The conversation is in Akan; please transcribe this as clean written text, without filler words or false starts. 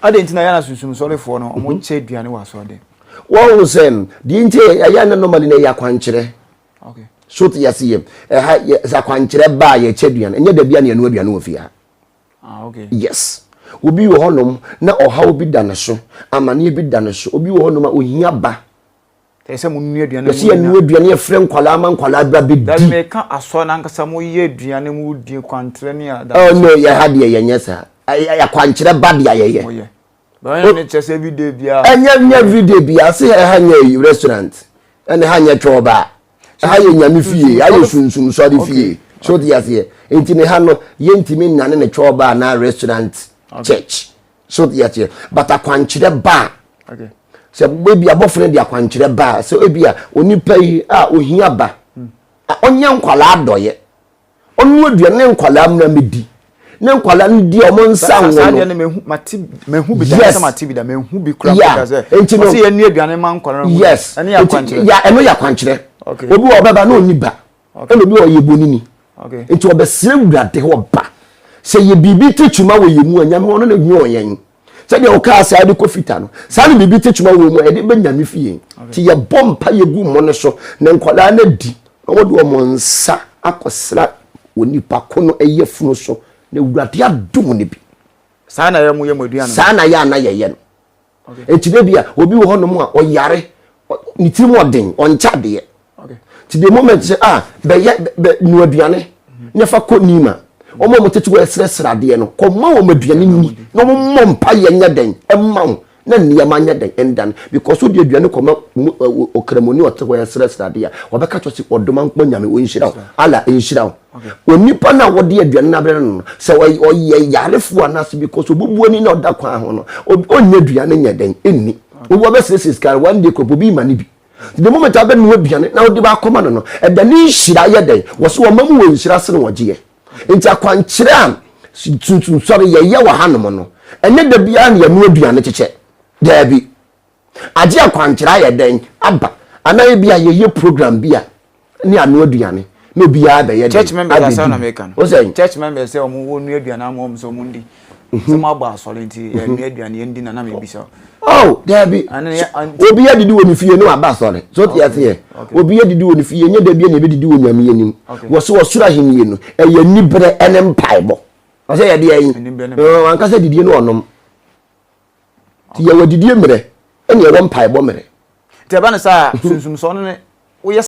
Adɛn nti na yɛn asunsumsɔrefoɔ no wɔn kyɛ aduane wɔ asɔreden? Wɔn sɛ deɛ nti ɛyɛ na normally na ɛyɛ akwankyerɛ. Okay. So te ase yɛ ɛha yɛ sɛ akwankyerɛ ba a yɛkyɛ aduane, ɛnyɛ dabi a na yɛnoa aduane wɔ fie ha. Ah, okay. Yes. Obi wɔ hɔnom na ɔhaw bi da ne so, amaneɛ bi da ne so. Obi wɔ hɔnom a ohia ba. Ɛsɛ sɛ mo nua aduane. Yɛsɛ yɛnoa aduane, yɛfrɛ nkwalaa ma nkwalaa bra bɛdi. Dabi, meka asɔre n'ankasa mo yɛ aduane mo di kwankyerɛ ne a. Oh no, yɛ ha deɛ yɛnyɛ saa. Akwankyerɛ ba deɛ yɛyɛ. Mo yɛ. Bɛyɛ ne kyɛ sɛ everyday biara. Ɛnyɛ nyɛ everyday biara, sɛ ɛha nyɛ restaurant, ɛna ɛha nyɛ twɔba. Ɛha yɛ Nyame fie, ɛha yɛ sunsum sɔre fie. So te aseɛ. Nti ne ha no yɛntumi nnane ne twɔba anaa restaurant church. So te aseɛ. But akwankyerɛ ba a, sɛ ebi abɔfo no de akwankyerɛ ba a, sɛ ebi a onipa yi a ohia ba, ɔnyɛ nkwalaa dɔyɛ, ɔno aduane ne nkwalaa mmra medi, ne nkwalaa no di a ɔmo nsa Saa nwo deɛ no. no mehu mate mehu bi da sɛ mate bi da, mehu bi kura Yeah. da sɛ Nti no- ɔsɛ yɛn nua aduane ma nkwadaa no mu. Yes. Ɛne yɛ Nti, akwankyerɛ. ya, ɛno yɛ akwankyerɛ. Obi wɔ ɔbɛba na ɔnni ba, ɛna obi wɔ ɔyɛ bonini, nti ɔbɛsrɛ Wurade hɔ ba sɛ yɛ biribi te twuma wɔ yɛ mu a, Nyame ɔno na nyɛ yɛn sɛdeɛ ɔkaa saa de kɔ fita no, saa ne biribi te twuma wɔ mu a yɛde bɛ Nyame fie. Nti yɛbɔ mpa yɛgu mmɔ no so na nkwadaa no adi na wɔde wɔn nsa akɔsra wɔ nipa ko no ɛyɛ funu so na Wurade adom no bi. Saa na yɛ mo yɛ mo aduane no. Saa na yɛ ana yɛyɛ no. Nti de bi a obi wɔ hɔnom a ɔyare, ne tirim ɔden, ɔnkyɛ adeɛ, nti the moment sɛ ah bɛyɛ bɛ nua aduane ne fa kɔ nima, wɔn a wɔtete hɔ ɛsrɛsrɛ adeɛ no, kɔma wɔn aduane ni na wɔn mmɔ mpa yɛ nyɛ dɛn ɛma wɔn na nneɛma nyɛ dɛn ɛndan, because wodi aduane kɔma ɔkramoni ɔte hɔ ɛsrɛsrɛ adeɛ a, wɔbɛka kyerɛ sɛ ɔdɔm ankpɔ Nyame ɔnhyira wo, Ala nhyira wo. Onipa no a wɔde aduane no abrɛ no, sɛ ɔyɛ yarefoɔ anaasɛ because obubuani na ɔda kwan ho no, ɔnyɛ aduane nyɛ dɛn ɛnni obi wɔbɛsrɛsrɛ sika one day kɔpɔ obi ma ne bi. The moment a bɛnoa aduane na wode baakɔma no, ɛda ne nhyira yɛ dɛn wɔ so wɔma mu wɔ nhyira sene wɔgyeɛ. Nti akwankyerɛ a sunsunsɔre yɛyɛ wɔ hanom no, ɛnyɛ da biara ne yɛnoa aduane kyekyɛ, daabi. Agye akwankyerɛ ayɛ dɛn aba anaa ebi a yɛyɛ program bi a ne anoa aduane na obiara bɛyɛ dɛn Church members asɛm na abɛdi. meka no. Wo sɛ Church members sɛ ɔmo wɔ nua aduane ama ɔmo sɛ ɔmo ndi, sɛ mo abɔ asɔre nti yɛ nua aduane yɛn di na mebisa. Oh, daabi. Obi adidi wɔ ne fie ne waba asɔre so te aseɛ. Obi adidi wɔ ne fie, nyɛ da bi na ebɛdidi wɔ Nyame anim. Wɔ so wɔsoro ahennie no ɛyɛ niberɛ ɛne mpaebɔ. Ɔsɛ yɛde ɛyi Aniberɛ ne wankasa didie no ɔnom, nti yɛwɔ didie mmerɛ ɛne yɛwɔ mpaebɔ mmerɛ. Nti ɛba ne saa sunsumsɔ no ne woyɛ.